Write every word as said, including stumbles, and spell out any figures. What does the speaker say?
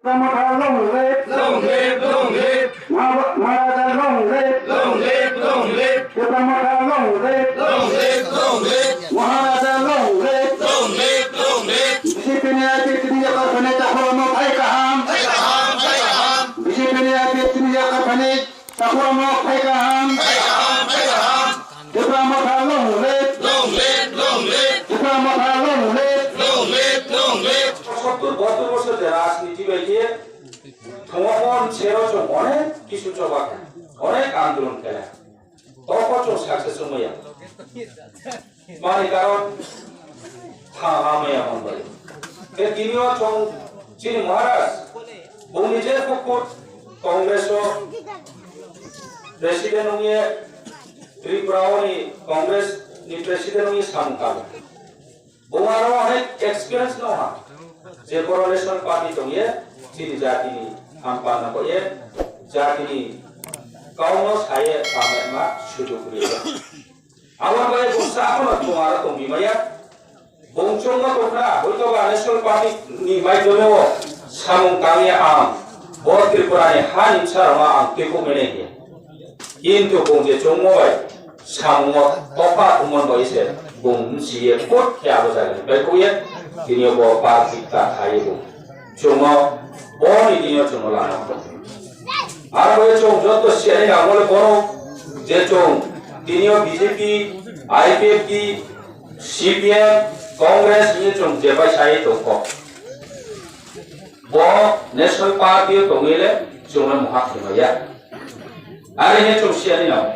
Tipra Motha long live. Long live, long live. Maha-, Maharaja long live. Long live, long live. Tipra Motha long live. Long live, long live. Maharaja long live. Long live, long live. B J P ni I P F T ni yakar phani takhurokno phai kaham. Phai kaham, phai kaham. B J P ni I P F T ni yakar phani takhurokno phai kaham. Phai kaham, phai kaham. Tipra Motha long live. Long live, long live. Tipra Motha long live. Long live, long live. সত্তর বাহাত্তর বছর যে রাজনীতি bai khe thwngmani sero chwng onek kisu choba kha, onek andolon khe la. Tokho chwng success wngmaya. Mani karon tha hamaya hwnbai. Khe tini o chwng chini Maharaj bungni je khukut Congress o president wngye, Tripura o ni Congress ni president wngye samung kabo. Bo aro onek experience no ha. Je boro national party tongye, chini jati ni hampan na koye, jati ni kau no saye pamai ma sudu kuriye. Abo bai bo sa kono bo aro tongbi maya. Bongchong no tokra, hoito ba national party ni maidome o samung tangye ang bo Tripura ni ha ni bsa rok ang teko mene hiya. Kintu bung je chongmo bai samungo tokha tongmani bai se bung siye kot khe abo jaga ni bai kuye tini bo party ta khaye bung chongmo boni tini chongmo lama. Aro bai chong joto siyani nangmole bono je chong tini B J P, I P F T, C P M, Congress ni chong je bai sai tongkho. Bo national party o tongile chongno mohak khemaya. Ari he chong siyani nang.